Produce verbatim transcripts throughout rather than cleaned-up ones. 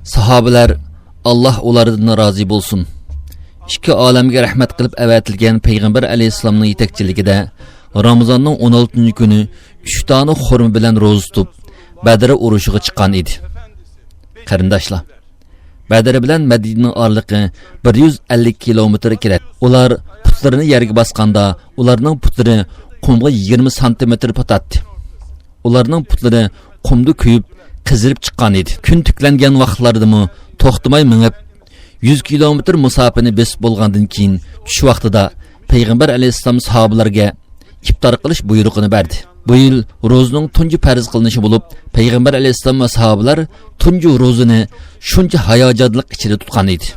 ساھابىلەر، ئاللاھ ئۇلاردىن رازى بولسۇن، ئىككى ئالەمگە رەھمەت قىلىپ ئەۋەتىلگەن پەيغەمبەر ئەلەيھىسسالامنىڭ يېتەكچىلىكىدە رامىزاننىڭ ئون ئالتىنچى كۈنى ئۈچ دانە خورما بىلەن روزا تۇتۇپ، بەدر ئۇرۇشىغا چىققان ئىدى. قېرىنداشلار، بەدر بىلەن مەدىنىنىڭ ئارىلىقى بىر يۈز ئەللىك كىلومېتىر كېلەتتى. ئۇلار پۇتلىرىنى يەرگە باسقاندا، ئۇلارنىڭ پۇتلىرى قۇمغا يىگىرمە سانتىمېتىر پاتاتتى. ئۇلارنىڭ پۇتلىرى قۇمدا كۆيۈپ، قىزىرىپ چىققان ئىدى. كۈن تىكلەنگەن ۋاقىتلاردىمۇ توختىماي مېڭىپ، يۈز كىلومېتىر مۇساپىنى بېسىپ بولغاندىن كېيىن، چۈش ۋاقتىدا پەيغەمبەر ئەلەيھىسسالام ساھابىلەرگە ئىپتار قىلىش بۇيرۇقىنى بەردى. بۇ يىل روزىنىڭ تۇنجى پەرز قىلىنىشى بولۇپ، پەيغەمبەر ئەلەيھىسسالام ۋە ساھابىلار تۇنجى روزىنى شۇنچە ھاياجانلىق ئىچىدە تۇتقان ئىدى.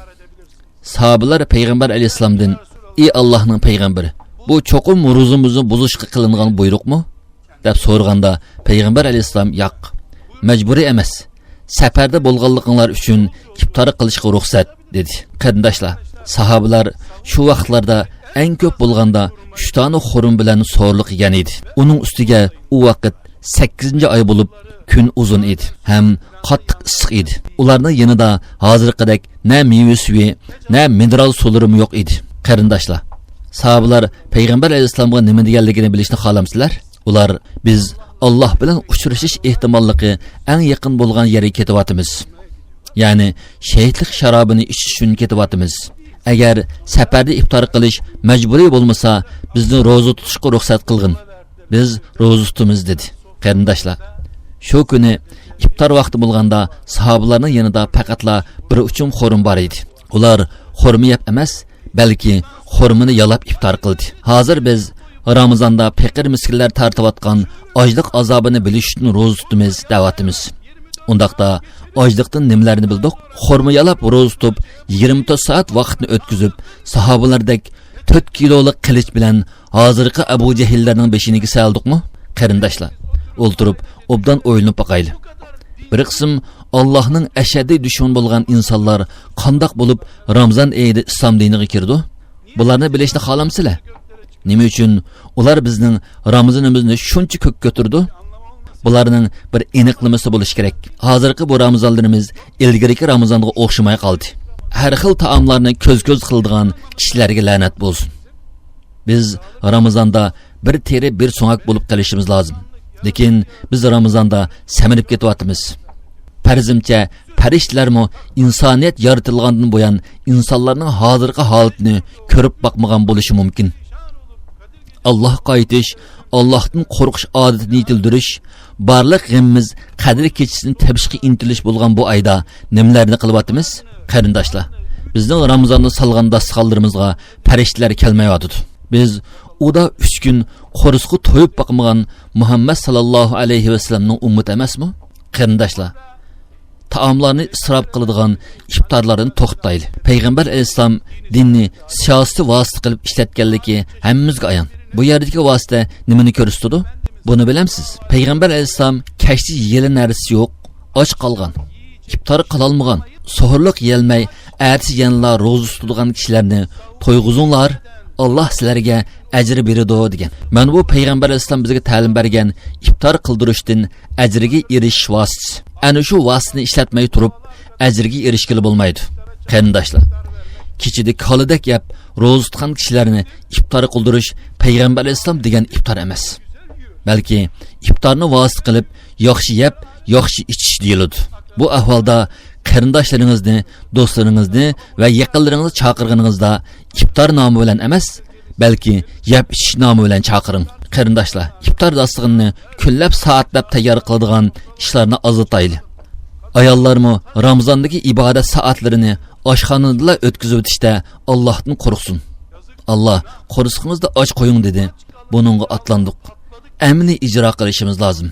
ساھابىلار پەيغەمبەر ئەلەيھىسسالامدىن، «ئى ئاللاھنىڭ پەيغەمبىرى، بۇ چوقۇم روزىمىزنى بۇزۇشقا قىلىنغان بۇيرۇقمۇ؟» دەپ سورىغاندا، پەيغەمبەر ئەلەيھىسسالام، «ياق، مەجبۇرىي ئەمەس. سەپەردە بولغانلىقىڭلار ئۈچۈن ئىپتار قىلىشقا رۇخسەت» دېدى. قېرىنداشلار، ساھابىلار شۇ ۋاقىتلاردا ئەڭ كۆپ بولغاندا ئۈچ دانە خورما بىلەن سورىلىق يېگەن ئىدى. ئۇنىڭ ئۈستىگە ئۇ ۋاقىت سەككىزىنچى ئاي بولۇپ، كۈن ئۇزۇن ئىدى ھەم قاتتىق ئىسسىق ئىدى. ئۇلارنىڭ يېنىدا ھازىرقىدەك نە مېۋە سۈيى، نە مىنېرال سۇلىرىمۇ يوق ئىدى. قېرىنداشلار، ساھابىلار پەيغەمبەر ئەلەيھىسسالامغا نېمە دېگەنلىكىنى بىلىشنى خالامسىلەر؟ ئۇلار، «بىز ئاللاھ بىلەن ئۇچرىشىش ئېھتىماللىقى ئەڭ يېقىن بولغان يەرگە كېتىۋاتىمىز. يەنى شېھىتلىق شارابىنى ئىچىش ئۈچۈن كېتىۋاتىمىز. ئەگەر سەپەردە ئىپتار قىلىش مەجبۇرىي بولمىسا، بىزنى روزا تۇتۇشقا رۇخسەت قىلغىن. بىز روزا تۇتىمىز» دېدى. قېرىنداشلار، شۇ كۈنى ئىپتار ۋاقتى بولغاندا، ساھابىلارنىڭ يېنىدا پەقەتلا بىر ئۇچۇم خورما بار ئىدى. ئۇلار خورما يەپ ئەمەس، بەلكى خورمىنى يالاپ ئىپتار قىلدى. ھازىر بىز رامىزاندا پېقىر مىسكىنلەر تارتىۋاتقان ئاچلىق ئازابىنى بىلىش ئۈچۈن روزا تۇتىمىز دەۋاتىمىز. ئۇنداقتا ئاچلىقتىن نېمىلەرنى بىلدۇق؟ خورما يالاپ روزا تۇتۇپ، يىگىرمە تۆت سائەت ۋاقىتنى ئۆتكۈزۈپ، ساھابىلاردەك تۆت كىلولۇق قىلىچ بىلەن ھازىرقى ئەبۇ جەھىللەرنىڭ بېشىنى كېسەلدۇقمۇ؟ قېرىنداشلار، ئولتۇرۇپ ئوبدان ئويلىنىپ باقايلى. بىر قىسىم ئاللاھنىڭ ئەشەددىي دۈشمىنى بولغان ئىنسانلار قانداق بولۇپ رامىزان ئېيىدا ئىسلام دىنىغا كىرىدۇ؟ بۇلارنى بىلىشنى خالامسىلەر؟ نېمە ئۈچۈن ئۇلار بىزنىڭ رامىزىنىمىزنى شۇنچە كۆك كۆتۈرىدۇ؟ بۇلارنىڭ بىر ئېنىقلىمىسى بولۇشى كېرەك. ھازىرقى بۇ رامىزانلىرىمىز ئىلگىرىكى رامىزانغا ئوخشىماي قالدى. ھەر خىل تائاملارنى كۆز-كۆز قىلىدىغان كىشىلەرگە لەنەت بولسۇن. بىز رامىزاندا بىر تېرە، بىر سۆڭەك بولۇپ قېلىشىمىز لازىم. لېكىن بىز رامىزاندا سەمرىپ كېتىۋاتىمىز. پەرىزىمچە، پەرىشتىلەرمۇ ئىنسانىيەت يارىتىلغاندىن بۇيان ئىنسانلارنىڭ ھازىرقى ھالىتىنى كۆرۈپ باقمىغان بولۇشى مۇمكىن. ئاللاھقا قايتىش، ئاللاھتىن قورقۇش ئادىتىنى يېتىلدۈرۈش، بارلىق غېمىمىز قەدىر كېچىسىنى تېپىشقا ئىنتىلىش بولغان بۇ ئايدا نېمىلەرنى قىلىۋاتىمىز؟ قېرىنداشلار، بىزنىڭ رامىزاندا سالغان داستىخانلىرىمىزغا پەرىشتىلەر كەلمەيۋاتىدۇ. بىز ئۇدا ئۈچ كۈن قورسىقى تويۇپ باقمىغان مۇھەممەد ساللاللاھۇ ئەلەيھى ۋەسەللەمنىڭ ئۈممىتى ئەمەسمۇ؟ قېرىنداشلار، تائاملارنى ئىسراپ قىلىدىغان ئىپتارلاردىن توختايلى. پەيغەمبەر ئەلەيھىسسالام دىننى سىياسىتى ۋاسىتە قىلىپ ئىشلەتكەنلىكى ھەممىمىزگە ئايان. بۇ يەردىكى ۋاسىتە نېمىنى كۆرسىتىدۇ؟ بۇنى بىلەمسىز؟ پەيغەمبەر ئەلەيھىسسالام كەچتە يېگىلى نەرسىسى يوق، ئاچ قالغان، ئىپتار قىلالمىغان، سوھۇرلۇق يېيەلمەي، ئەتىسى يەنىلا روزا تۇتىدىغان كىشىلەرنى تويغۇزۇڭلار، ئاللاھ سىلەرگە ئەجىر بېرىدۇ، دېگەن. مانا بۇ پەيغەمبەر ئەلەيھىسسالام بىزگە تەلىم بەرگەن ئىپتار قىلدۇرۇشتىن ئەجىرگە ئېرىشىش ۋاسىتىسى. ئەنە شۇ ۋاسىتىنى ئىشلەتمەي تۇرۇپ، ئەجىرگە ئېرىشكىلى بولمايدۇ. قېرىنداشلار، كېچىدە كالىدەك يەپ روزا تۇتقان كىشىلەرنى ئىپتار قىلدۇرۇش پەيغەمبەر ئەلەيھىسسالام دېگەن ئىپتار ئەمەس. بەلكى ئىپتارنى ۋاسىتە قىلىپ، ياخشى يەپ، ياخشى ئىچىش دېيىلىدۇ. بۇ ئەھۋالدا قېرىنداشلىرىڭىزنى، دوستلىرىڭىزنى ۋە يېقىنلىرىڭىزنى چاقىرغىنىڭىزدا ئىپتار نامى بىلەن ئەمەس، بەلكى يەپ ئىچىش نامى بىلەن چاقىرىڭ. قېرىنداشلار، ئىپتار داستىخىنىنى كۈنلەپ، سائەتلەپ تەييار قىلىدىغان ئىشلارنى ئازلىتايلى. ئاياللارمۇ رامىزاندىكى ئىبادەت سائەتلىرىنى ئاشخانىدىلا ئۆتكۈزۈۋېتىشتە ئاللاھتىن قورقسۇن. «ئاللا، قورسىقىڭىزنى ئاچ قويۇڭ» دېدى. بۇنىڭغا ئاتلاندۇق. ئەمدى ئىجرا قىلىشىمىز لازىم.